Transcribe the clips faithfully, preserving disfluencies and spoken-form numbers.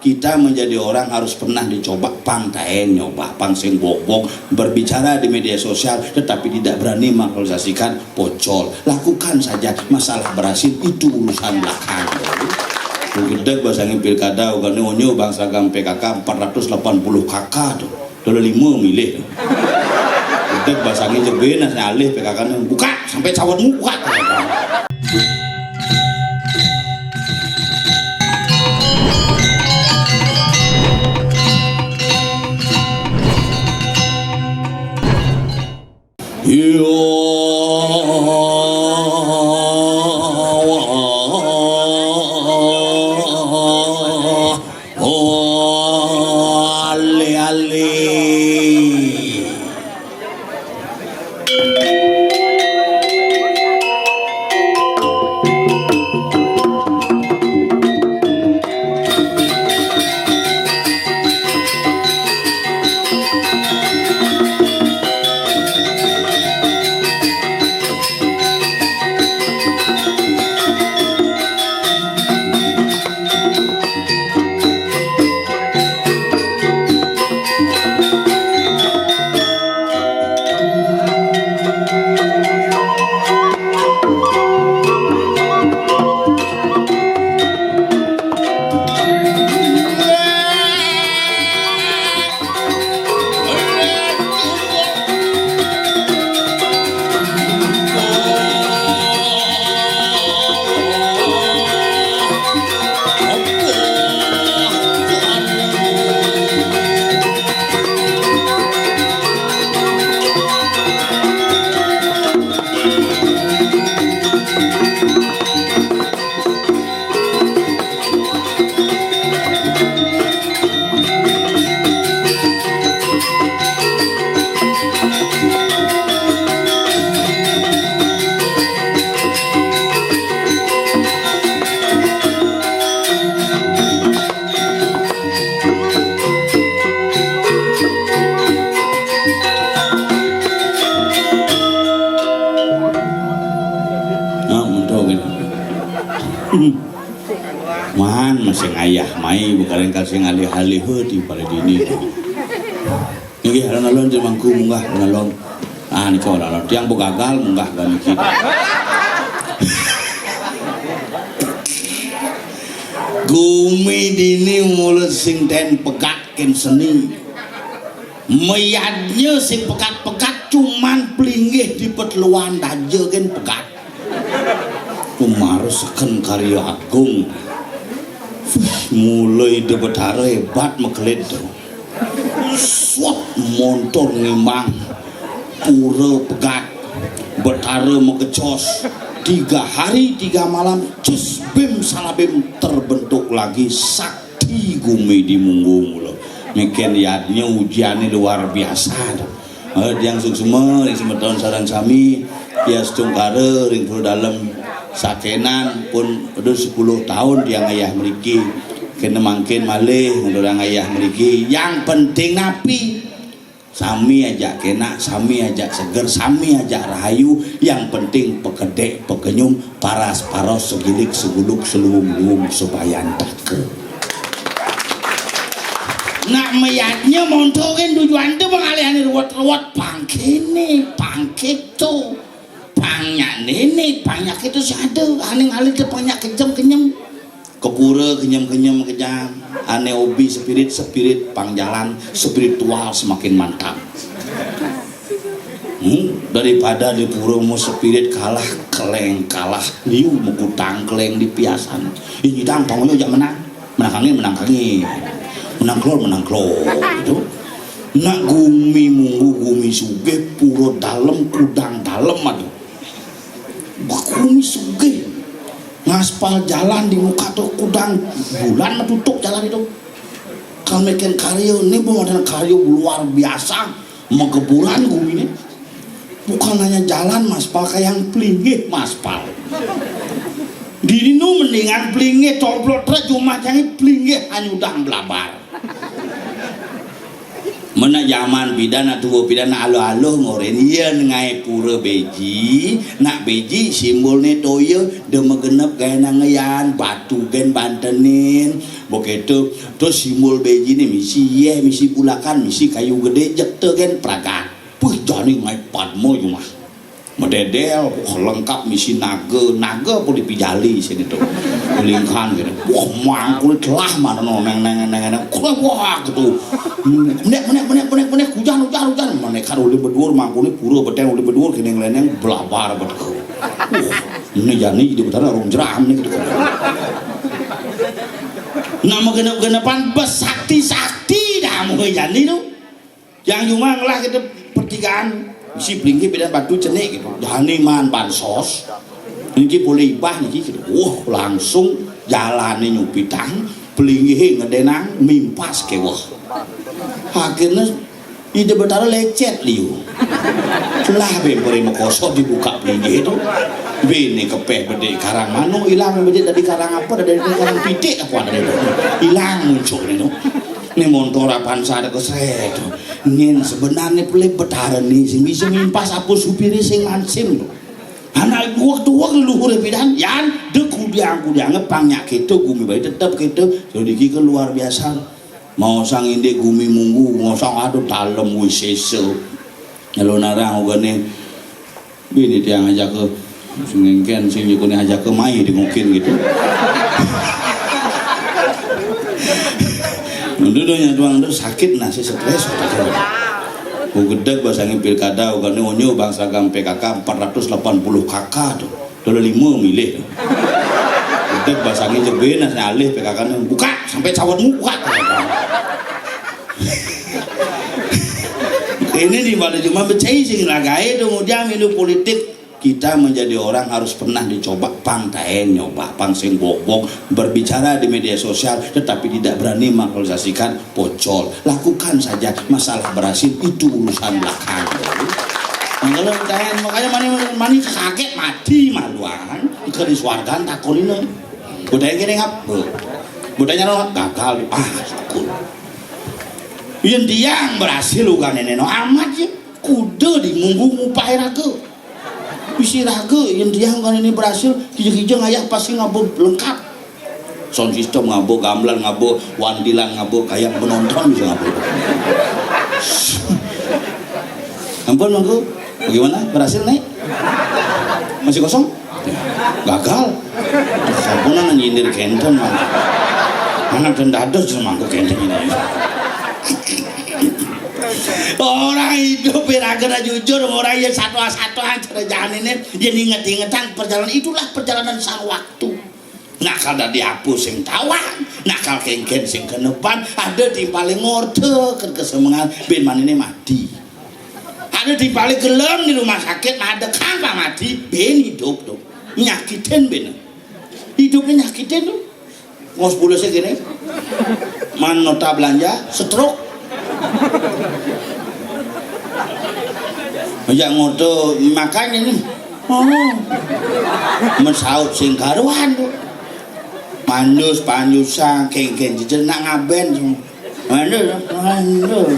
Kita menjadi orang harus pernah dicoba, pang taén nyoba, pang sing bobok, berbicara di media sosial tetapi tidak berani mengaktualisasikan, pocol. Lakukan saja, masalah berhasil itu urusan belakang. Gedeg basangin pilkada, ugané onyo bangsa gam P K K empat ratus delapan puluh K K tuh. Dolo lima milih. Gedeg basangin jebé, nah, alih P K K-né, "Buka sampai cawetmu, buka." Yo, oh, ale, ale. Nah, untuk gitu. Man, masih ngayah mai, bukan kasih ngalih-alih, heuh, di balik dini. Nggih, alon-alon, jemangku, munggah, alon-alon. Ah, nika, alon-alon. Tiang begagal, munggah, gani kita. Gumi dini mula sing ten pegat ken seni. Mayadnya sing pegat-pegat cuman pelinggih di peteluan daja ken pegat. Kumarusken karya agung. Fuh, mulai Ida Betara hebat makelid to. Suat montor ngimang. Pura pegat. Betara makecos. Tiga hari, tiga malam, cus bim salabim terbentuk lagi sakti gumi di Munggu mula. Miken yadnya ujiannya luar biasa to. Eh, tiang suksma ring semeton sareng sami, ya, setungkara ring Pura Dalem sakenan pun udah sepuluh tahun tiang ngayah mriki. Kena mangkin malih, udah ngayah mriki. Yang penting napi? Sami ajak kenak, sami ajak seger, sami ajak rahayu. Yang penting pekedek, pekenyum, paras, paros, segilik, seguluk, seluwung, luwung, supaya entaka. Nak mayadnya montor kan tujuan tu pengalihane ruwet-ruwet, pang kene, pang keto, pang nyak nene, pang nyak keto, si ada ane ngalih tu pang nyak kejem kenyem. Kepura kenyem kenyem kejam, ane obi spirit, spirit pang jalan, spiritual semakin mantap. Hmm, daripada di pura mu spirit kalah keleng, kalah liu, mekutang keleng di piasan. Ini dang pangunyo jak menang. Menang kangin, menang kangin. Menang kelor, menang kelor. Gitu. Nak gumi Munggu, gumi sugih, Pura Dalem, kudang dalem aduh. Gumi sugih. Ngaspal jalan di muka tuh kudang bulan mah tutup jalan itu. Kalau meken karya, ini belum ada karya luar biasa. Megeburan gumi ini. Bukan hanya jalan maspal, kayak yang pelinggih maspal. Dini nu mendingan pelinggih tomplok truk, cuma jangan pelinggih hanyudang belabar. Mén nak jaman pidan, nak tuwa pidan, nak aluh-aluh ngoréné, yén ngaé pura béji, nak béji simbolné toya, da magenep gaé nang yan, batu gén bantenin, begitu. Terus simbol béjiné misi yéh, misi bulakan, misi kayu gedé, jekta gén pragat. Puh, jani ngaé padma jumah. Mededel, wah, lengkap misi naga, naga pun dipijali sini tuh. Lingkan gitu. Wah, mangkul telah mana no, neng, neng, neng, neng. Wah, gitu. Menek, menek, menek, menek, menek, hujan, hujan, hujan. Menek kan ulih bedur, mangkul ini pura beteng ulih bedur, kini ngeleneng, belabar betul. Wah, ini jani di betara rum jeram nih gitu. Nama genep-genepan besakti-sakti dah mau jani tuh. Yang cuma ngelah kita pertigaan, si pelinggih beda batu cenik gitu. Jani man bansos. Niki boleh ibah niki gitu. Wah, langsung jalané nyupitang, pelinggih ngedenang, mimpas kéweh. Akhirnya Ida Betara lecet liu. Lah bé beri mekoso dibuka pelinggih itu. Bini kepeh bedé karang manuk ilang, bedé dari karang apa, dari karang pitik apa ada itu. Ilang muncul itu. Ini montor apaan sada keseret. Ngin sebenarnya pelih Betara nih sing bisa mimpas apa supiré sing mansing tuh. Anak waktu waktu luhur pidan, yan de kudiang kudiang pang nyak gitu gumi bayi tetep gitu. Jadi ki luar biasa. Mau sang indik gumi munggu, mau sang aduh talem wisesa. Lalu narang ogane bini tiang ajak ke sing ngengken sing nyukune ajak ke mai di mungkin gitu. Udah dong nyatuang tuh sakit nasi stres otak. Ku gedeg basangin pilkada ogane onyo bangsa gam P K K empat ratus delapan puluh K K tuh. Dolo lima milih tuh. Gedeg basangin jebena alih P K K buka sampai cawetmu buka. Ini di balik cuma becai sing ragai kemudian milu politik kita menjadi orang harus pernah dicoba pang taen nyoba pang sing bok-bok berbicara di media sosial tetapi tidak berani mengaktualisasikan pocol lakukan saja masalah berhasil itu urusan belakang. Nah, kalau taen makanya mani mani kaget mati maluan ke di swargan takon ini. Budaya gini ngap, budaya lo gagal ah syukur. Yen tiang berhasil uga neneno amat ya. Kuda di munggu ngupahe raga. Isi raga yen tiang uga nene berhasil kija-kija ngayah pasti ngabug lengkap. Sound system ngabug, gamelan ngabug, wantilan ngabug, kayak penonton bisa ngabug. Ampun mangku, bagaimana? Berhasil naik? Masih kosong? Gagal. Sampunan nyindir kenten mangku. Anak dan dados mangku kenten ini. Orang hidup iraga jujur, orang ya satu-satu aja janine ya inget-ingetan perjalanan itulah perjalanan sang waktu. Nakal dadi apa sing tawang, nakal kengken sing keneban, ada timpale ngorte ken kesemengan ben manine mati. Ada timpale gelem di rumah sakit, ada kang mati, ben hidup tuh. Nyakitin ben. Hidupnya nyakitin tuh. Ngos pulus gini. Man nota belanja, stroke. Ya ngoto makanya nih. Oh. Mensaut sing karuan tuh. Mandus panjusang kengken jejer nak ngaben. Mandus, mandus.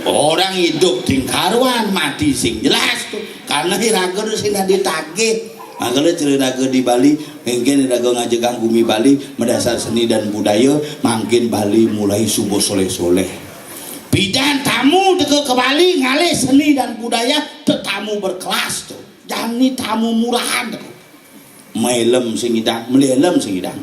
Orang hidup sing karuan, mati sing jelas tuh. Karena iraga tuh sing ditagih. Makanya cerita di Bali, mungkin iraga ngajegang bumi Bali, mendasar seni dan budaya, mungkin Bali mulai subuh soleh-soleh. Bidan tamu teka ke Bali ngalih seni dan budaya tetamu berkelas tuh. Jani tamu murahan tuh. Mailem sing idang, meli helm sing idang.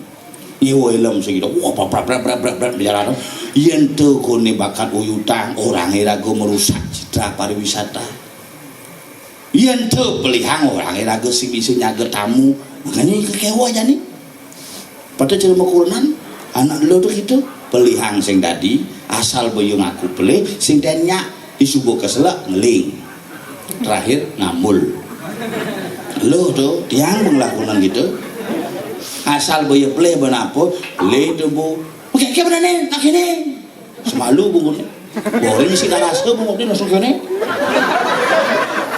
Nyewa helm sing idang. Wah, brak brak brak brak brak bicara tuh. Yen teu kone bakat uyutang, orang iraga merusak citra pariwisata. Yen teu pelihang orang iraga sing bisa nyaga tamu. Makanya kecewa jani. Pada cara makurenan, anak lo tuh gitu. Pelihang sing dadi, asal boyo ngaku pelih, sing denyak disubuh keselak ngeling. Terakhir ngambul. Lo tuh tiang pengelakuan gitu. Asal boyo pelih benapa, pelih tuh bu. Oke, oke benar nih, tak ini. Semalu bungut. Boleh mesti tak rasa bungut ini langsung kene.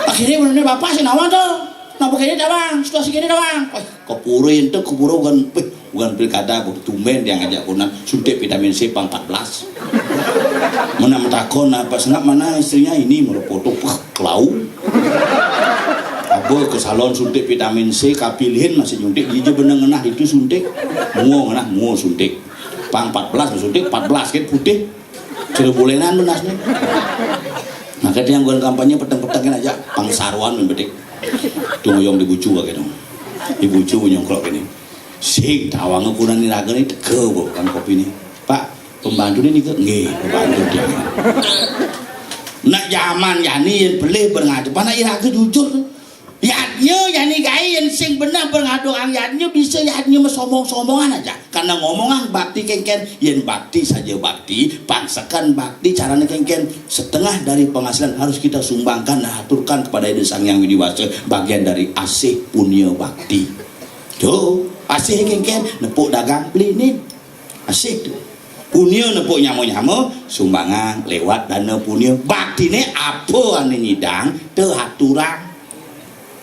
Akhirnya benar nih bapak sih nawan tuh. Napa kene dah bang, situasi kene dah bang. Wah, kepura itu kepura bukan, wih, bukan pilkada, bu. Tumben dia ngajak kunan suntik vitamin C pang empat belas. Mana matakon apa sengap mana istrinya ini merepoto peh kelau. Apa ke salon suntik vitamin C, kapilihin masih nyuntik, dija benang ngenah itu suntik. Mua ngenah, mua suntik. Pang empat belas suntik, empat belas ket putih. Sudah bulenan benasnya. Maka dia yang kampanye peteng-petengin aja, pang saruan betik. Tuh ngoyong di bucu kagak dong. Di bucu nyongkrok ini. Sing tawang ukuran ni raga ni tega bukan kopi ni. Pak, pembantu ni ke? Nggih, pembantu dia. Nak zaman yani yang pelih berngadu, mana iraga jujur tu. Yadnya yani gai yang sing benar berngadu ang yadnya bisa yadnya sombong-sombongan aja. Karena ngomong ang bakti kengken, yang bakti saja bakti, pangsakan bakti caranya kengken. Setengah dari penghasilan harus kita sumbangkan dan aturkan kepada Ida Sang Yang Widi Wasa, bagian dari asih punya bakti. Tuh, asih kengken, nepuk dagang beli ni. Asih tu. Punya nepuk nyama-nyama, sumbangan lewat dana punya. Bakti ni apa ane nyidang, teu aturang.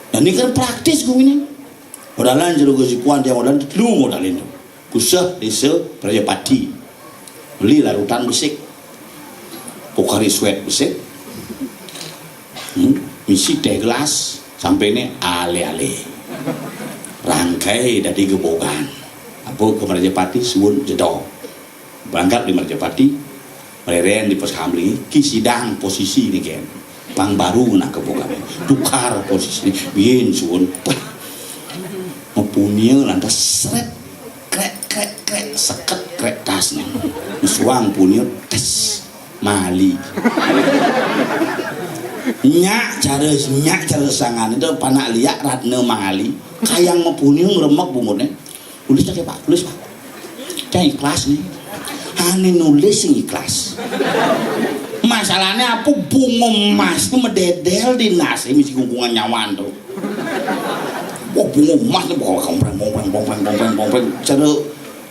Dan ini kan praktis gua ini. Modalan jero gesikuan dia modal telu modalin tu. Kusah desa Prajapati. Beli larutan besik. Pokari sweat besik. Hmm? Misi teh gelas sampai ni ale-ale. Rangkai dari gebogan. Apa ke Prajapati suun jedok. Berangkat di Merjapati, mereren di pos kamling, ki sidang posisi ni kan. Pang baru nak ke bukan. Tukar posisi ni, bien suun. Wah. Mempunyai lantas seret, krek, krek, krek, seket, krek tas ni. Suang punya tes. Mali. Nyak cara, nyak cara sangan itu panak liak Ratna Mali. Kayang mempunyai ngeremek bungut ni. Tulis tak, Pak? Tulis, Pak. Cai ikhlas ni. Ane nulis sing ikhlas. Masalahnya apa, bunga emas tu mededel di nasi misi gunggungan nyawan tu. Wah, bunga emas tu bakal kompreng, kompreng, kompreng, kompreng, kompreng. Cara,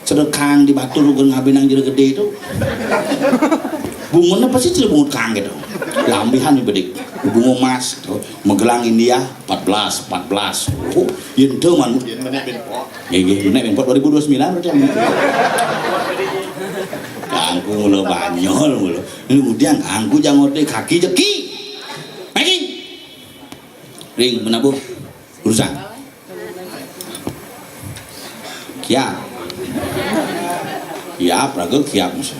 cara kang di Batur lu ngabinang jera gede tu. Bunga apa sih cara bunga kang gitu? Lambihan ni bedik. Bunga emas tu. Magelang India empat belas, empat belas. Oh, yen tu man. Yen menit ben pok. Nggih, nggih, menit ben pok dua ribu dua puluh sembilan berarti. Kangku mula banyol mula. Ini kemudian kangku jangote kaki jeki. Lagi. Ring menabuh. Urusan. Kiap. Kiap, raga kiap mesti.